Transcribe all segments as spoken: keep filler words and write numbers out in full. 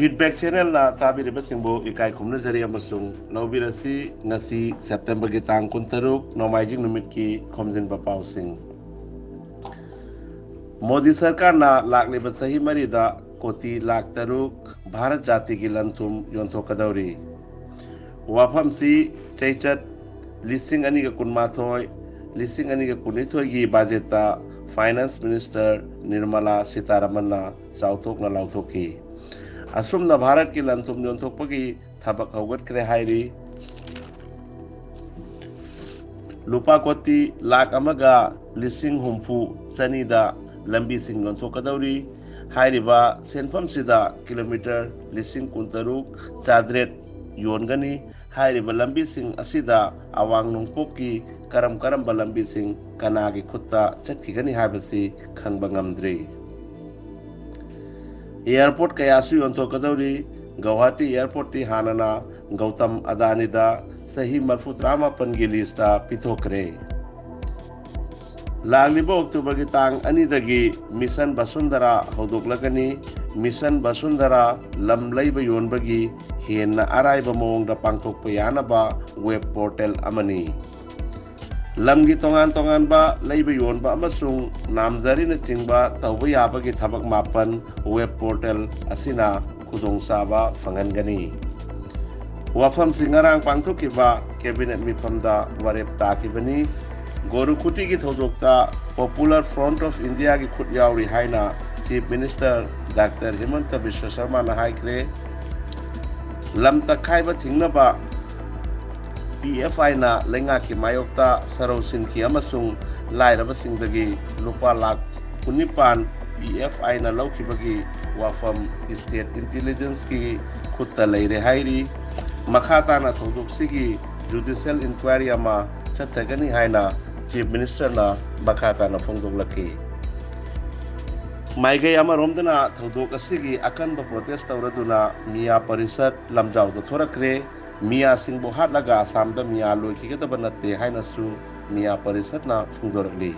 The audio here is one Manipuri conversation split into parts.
Feedback Channelꯅ ꯇꯥꯕꯤꯔꯤꯕꯁꯤꯡꯕꯨ ꯏꯀꯥꯏ ꯈꯨꯝꯅꯖꯔꯤ ꯑꯃꯁꯨꯡ ꯂꯧꯕꯤꯔꯁꯤ ꯉꯁꯤ ꯁꯦꯞꯇꯦꯝꯕꯔꯒꯤ ꯇꯥꯡ ꯀꯨꯟꯇꯔꯨꯛ ꯅꯣꯡꯃꯥꯏꯖꯤꯡ ꯅꯨꯃꯤꯠꯀꯤ ꯈꯣꯝꯖꯤꯟꯕ ꯄꯥꯎꯁꯤꯡ꯫ ꯃꯣꯗꯤ ꯁꯔꯀꯥꯔꯅ ꯂꯥꯛꯂꯤꯕ ꯆꯍꯤ ꯃꯔꯤꯗ ꯀꯣꯇꯤ ꯂꯥꯈ ꯇꯔꯨꯛ ꯚꯥꯔꯠ ꯖꯥꯇꯤꯒꯤ ꯂꯟ ꯊꯨꯝ ꯌꯣꯟꯊꯣꯛꯀꯗꯧꯔꯤ꯫ ꯋꯥꯐꯝꯁꯤ ꯆꯩꯆꯠ ꯂꯤꯁꯤꯡ ꯑꯅꯤꯒ ꯀꯨꯟꯃꯥꯊꯣꯏ, ꯂꯤꯁꯤꯡ ꯑꯅꯤꯒ ꯀꯨꯟꯅꯤꯊꯣꯏꯒꯤ ꯕꯖꯦꯠꯇ Finance Minister ꯅꯤꯔꯃꯂꯥ ꯁꯤꯇꯥꯔꯥꯃꯟꯅ ꯆꯥꯎꯊꯣꯛꯅ ꯂꯥꯎꯊꯣꯛꯈꯤ꯫ ꯑꯁꯨꯝꯅ ꯚꯥꯔꯠꯀꯤ ꯂꯟ ꯊꯨꯝ ꯌꯣꯟꯊꯣꯛꯄꯒꯤ ꯊꯕꯛ ꯍꯧꯒꯠꯈ꯭ꯔꯦ ꯍꯥꯏꯔꯤ꯫ ꯂꯨꯄꯥ ꯀꯣꯇꯤ ꯂꯥꯈ ꯑꯃꯒ ꯂꯤꯁꯤꯡ ꯍꯨꯝꯐꯨ ꯆꯅꯤꯗ ꯂꯝꯕꯤꯁꯤꯡ ꯌꯣꯟꯊꯣꯛꯀꯗꯧꯔꯤ꯫ ꯍꯥꯏꯔꯤꯕ ꯁꯦꯟꯐꯝꯁꯤꯗ ꯀꯤꯂꯣꯃꯤꯇꯔ ꯂꯤꯁꯤꯡ ꯀꯨꯟꯇꯔꯨꯛ ꯆꯥꯇ꯭ꯔꯦꯠ ꯌꯣꯟꯒꯅꯤ꯫ ꯍꯥꯏꯔꯤꯕ ꯂꯝꯕꯤꯁꯤꯡ ꯑꯁꯤꯗ ꯑꯋꯥꯡ ꯅꯣꯡꯄꯣꯛꯀꯤ ꯀꯔꯝ ꯀꯔꯝꯕ ꯂꯝꯕꯤꯁꯤꯡ ꯀꯅꯥꯒꯤ ꯈꯨꯠꯇ ꯆꯠꯈꯤꯒꯅꯤ ꯍꯥꯏꯕꯁꯤ ꯈꯪꯕ ꯉꯝꯗ꯭ꯔꯤ꯫ ꯑꯦꯌꯥꯔꯄꯣꯔꯠ ꯀꯌꯥꯁꯨ ꯌꯣꯟꯊꯣꯛꯀꯗꯧꯔꯤ꯫ ꯒꯧꯍꯥꯇꯤ ꯑꯦꯌꯥꯔꯄꯣꯔꯠꯇꯤ ꯍꯥꯟꯅꯅ ꯒꯧꯇꯝ ꯑꯗꯥꯅꯤꯗ ꯆꯍꯤ ꯃꯔꯤꯐꯨ ꯇꯔꯥꯃꯥꯄꯟꯒꯤ ꯂꯤꯁꯇ ꯄꯤꯊꯣꯛꯈ꯭ꯔꯦ꯫ ꯂꯥꯛꯂꯤꯕ ꯑꯣꯛꯇꯣꯕꯔꯒꯤ ꯇꯥꯡ ꯑꯅꯤꯗꯒꯤ ꯃꯤꯁꯟ ꯕꯁꯨꯟꯙꯔꯥ ꯍꯧꯗꯣꯛꯂꯒꯅꯤ꯫ ꯃꯤꯁꯟ ꯕꯁꯨꯟꯙꯔꯥ ꯂꯝ ꯂꯩꯕ ꯌꯣꯟꯕꯒꯤ ꯍꯦꯟꯅ ꯑꯔꯥꯏꯕ ꯃꯑꯣꯡꯗ ꯄꯥꯡꯊꯣꯛꯄ ꯌꯥꯅꯕ ꯋꯦꯕ ꯄꯣꯔꯇꯦꯜ ꯑꯃꯅꯤ꯫ ꯂꯝꯒꯤ ꯇꯣꯉꯥꯟ ꯇꯣꯉꯥꯟꯕ ꯂꯩꯕ ꯌꯣꯟꯕ ꯑꯃꯁꯨꯡ ꯅꯥꯝꯖꯔꯤꯅꯆꯤꯡꯕ ꯇꯧꯕ ꯌꯥꯕꯒꯤ ꯊꯕꯛ ꯃꯥꯄꯟ ꯋꯦꯕ ꯄꯣꯔꯇꯦꯜ ꯑꯁꯤꯅ ꯈꯨꯗꯣꯡꯆꯥꯕ ꯐꯪꯍꯟꯒꯅꯤ꯫ ꯋꯥꯐꯝꯁꯤ ꯉꯔꯥꯡ ꯄꯥꯡꯊꯣꯛꯈꯤꯕ ꯀꯦꯕꯤꯅꯦꯠ ꯃꯤꯐꯝꯗ ꯋꯥꯔꯦꯞ ꯇꯥꯈꯤꯕꯅꯤ꯫ ꯒꯣꯔꯨꯈꯨꯇꯤꯒꯤ ꯊꯧꯗꯣꯛꯇ Popular Front of Indiaꯒꯤ ꯈꯨꯠ ꯌꯥꯎꯔꯤ ꯍꯥꯏꯅ Chief Minister Doctor ꯍꯤꯃꯟꯇ ꯕꯤꯁ꯭ꯋ ꯁꯔꯃꯥꯅ ꯍꯥꯏꯈ꯭ꯔꯦ꯫ ꯂꯝ ꯇꯛꯈꯥꯏꯕ ꯊꯤꯡꯅꯕ PFIꯅ ꯂꯩꯉꯥꯛꯀꯤ ꯃꯥꯌꯣꯛꯇ ꯁꯔꯧ ꯁꯤꯟꯈꯤ ꯑꯃꯁꯨꯡ ꯂꯥꯏꯔꯕꯁꯤꯡꯗꯒꯤ ꯂꯨꯄꯥ ꯂꯥꯈ ꯀꯨꯟꯅꯤꯄꯥꯟ PFIꯅ ꯂꯧꯈꯤꯕꯒꯤ ꯋꯥꯐꯝ State Intelligenceꯀꯤ ꯈꯨꯠꯇ ꯂꯩꯔꯦ ꯍꯥꯏꯔꯤ꯫ ꯃꯈꯥ ꯇꯥꯅ ꯊꯧꯗꯣꯛꯁꯤꯒꯤ judicial inquiry ꯑꯃ ꯆꯠꯊꯒꯅꯤ ꯍꯥꯏꯅ Chief Ministerꯅ ꯃꯈꯥ ꯇꯥꯅ ꯐꯣꯡꯗꯣꯛꯂꯛꯈꯤ꯫ ꯃꯥꯏꯀꯩ ꯑꯃꯔꯣꯝꯗꯅ ꯊꯧꯗꯣꯛ ꯑꯁꯤꯒꯤ ꯑꯀꯟꯕ protest ꯇꯧꯔꯗꯨꯅ ꯃꯤꯌꯥ ꯄꯔꯤꯁꯠ ꯂꯝꯖꯥꯎꯗ ꯊꯣꯔꯛꯈ꯭ꯔꯦ꯫ ꯃꯤꯌꯥꯁꯤꯡꯕꯨ ꯍꯥꯠꯂꯒ ꯑꯁꯥꯝꯗ ꯃꯤꯌꯥ ꯂꯣꯏꯈꯤꯒꯗꯕ ꯅꯠꯇꯦ ꯍꯥꯏꯅꯁꯨ ꯃꯤꯌꯥ ꯄꯔꯤꯁꯠꯅ ꯐꯣꯡꯗꯣꯔꯛꯂꯤ꯫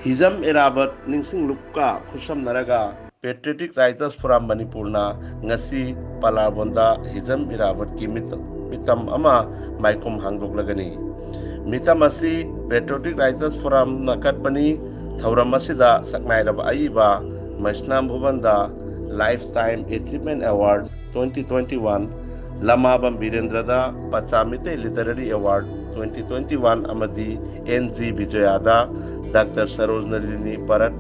ꯍꯤꯖꯝ ꯑꯦꯔꯥꯕꯠ ꯅꯤꯡꯁꯤꯡꯂꯨꯞꯀ ꯈꯨꯠꯁꯝꯅꯔꯒ Patriotic Writers Forum ꯃꯅꯤꯄꯨꯔꯅ ꯉꯁꯤ ꯄꯂꯥꯔꯕꯣꯟꯗ ꯍꯤꯖꯝ ꯏꯔꯥꯕꯠꯀꯤ ꯃꯤꯇ-, ꯃꯤꯇꯝ ꯑꯃ ꯃꯥꯏꯈꯨꯝ ꯍꯥꯡꯗꯣꯛꯂꯒꯅꯤ꯫ ꯃꯤꯇꯝ ꯑꯁꯤ Patriotic Writers Forumꯅ ꯀꯠꯄꯅꯤ꯫ ꯊꯧꯔꯝ ꯑꯁꯤꯗ ꯁꯛꯅꯥꯏꯔꯕ ꯑꯏꯕ ꯃꯩꯁꯅꯥꯝ ꯚꯨꯕꯟꯗ Lifetime Achievement Award twenty twenty-one, ꯂꯃꯥꯕꯝ ꯕꯤꯔꯦꯟꯗ꯭ꯔꯗ ꯄꯆꯥ Meitei Literary Award twenty twenty-one ꯑꯃꯗꯤ ꯑꯦꯟ ꯖꯤ ꯕꯤꯖꯌꯥꯗ ꯗꯥꯛꯇꯔ ꯁꯔꯣꯖꯅꯂꯤꯅꯤ ꯄꯔꯠ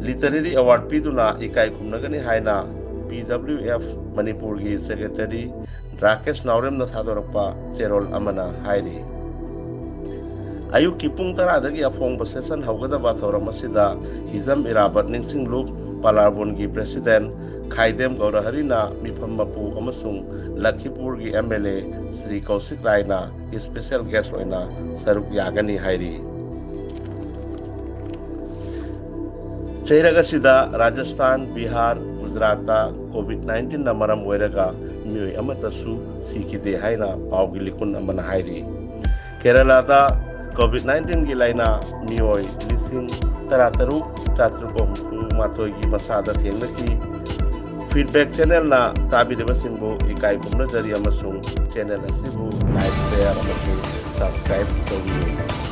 Literary Award ꯄꯤꯗꯨꯅ ꯏꯀꯥꯏ ꯈꯨꯝꯅꯒꯅꯤ ꯍꯥꯏꯅ ꯄꯤ ꯗꯕ꯭ꯂꯤꯎ ꯑꯦꯐ ꯃꯅꯤꯄꯨꯔꯒꯤ ꯁꯦꯀ꯭ꯔꯦꯇꯔꯤ ꯔꯥꯀꯦꯁ ꯅꯥꯎꯔꯦꯝꯅ ꯊꯥꯗꯣꯔꯛꯄ ꯆꯦꯔꯣꯜ ꯑꯃꯅ ꯍꯥꯏꯔꯤ꯫ ꯑꯌꯨꯛꯀꯤ ꯄꯨꯡ ꯇꯔꯥꯗꯒꯤ ꯑꯐꯣꯡꯕ ꯁꯦꯁꯟ ꯍꯧꯒꯗꯕ ꯊꯧꯔꯝ ꯑꯁꯤꯗ ꯍꯤꯖꯝ ꯏꯔꯥꯕꯠ ꯅꯤꯡꯁꯤꯡꯂꯨꯞ ꯄꯂꯥꯔꯕꯣꯟꯒꯤ ꯄ꯭ꯔꯦꯁꯤꯗꯦꯟ ꯈꯥꯏꯗꯦꯝ ꯒꯧꯔꯍꯔꯤꯅ ꯃꯤꯐꯝ ꯃꯄꯨ ꯑꯃꯁꯨꯡ ꯂꯈꯤꯄꯨꯔꯒꯤ M L A Shri Kaushik ꯔꯥꯏꯅ ꯏꯁꯄꯦꯁꯦꯜ ꯒꯦꯁ ꯑꯣꯏꯅ ꯁꯔꯨꯛ ꯌꯥꯒꯅꯤ ꯍꯥꯏꯔꯤ꯫ ꯆꯩꯔꯛ ꯑꯁꯤꯗ ꯔꯥꯖꯁꯊꯥꯟ, ꯕꯤꯍꯥꯔ, ꯒꯨꯖꯔꯥꯠꯇ ꯀꯣꯚꯤꯗ ꯅꯥꯏꯟꯇꯤꯟꯅ ꯃꯔꯝ ꯑꯣꯏꯔꯒ ꯃꯤꯑꯣꯏ ꯑꯃꯠꯇꯁꯨ ꯁꯤꯈꯤꯗꯦ ꯍꯥꯏꯅ ꯄꯥꯎꯒꯤ ꯂꯤꯈꯨꯟ ꯑꯃꯅ ꯍꯥꯏꯔꯤ꯫ ꯀꯦꯔꯂꯥꯗ ꯀꯣꯚꯤꯗ ꯅꯥꯏꯟꯇꯤꯟꯒꯤ ꯂꯥꯏꯅꯥ ꯃꯤꯑꯣꯏ ꯂꯤꯁꯤꯡ ꯇꯔꯥꯇꯔꯨꯛ ꯆꯥꯇ꯭ꯔꯨꯛ ꯍꯨꯝꯐꯨ ꯃꯥꯊꯣꯏꯒꯤ ꯃꯁꯥꯗ ꯊꯦꯡꯅꯈꯤ꯫ ꯐꯤꯗꯕꯦꯛ ꯆꯦꯅꯦꯜꯅ ꯇꯥꯕꯤꯔꯤꯕꯁꯤꯡꯕꯨ ꯏꯀꯥꯏ ꯈꯨꯝꯅꯖꯔꯤ ꯑꯃꯁꯨꯡ ꯆꯦꯅꯦꯜ ꯑꯁꯤꯕꯨ ꯂꯥꯏꯛ, ꯁꯦꯌꯔ ꯑꯃꯁꯨꯡ ꯁꯕꯁꯀ꯭ꯔꯥꯏꯕ ꯇꯧꯕꯤꯌꯨ꯫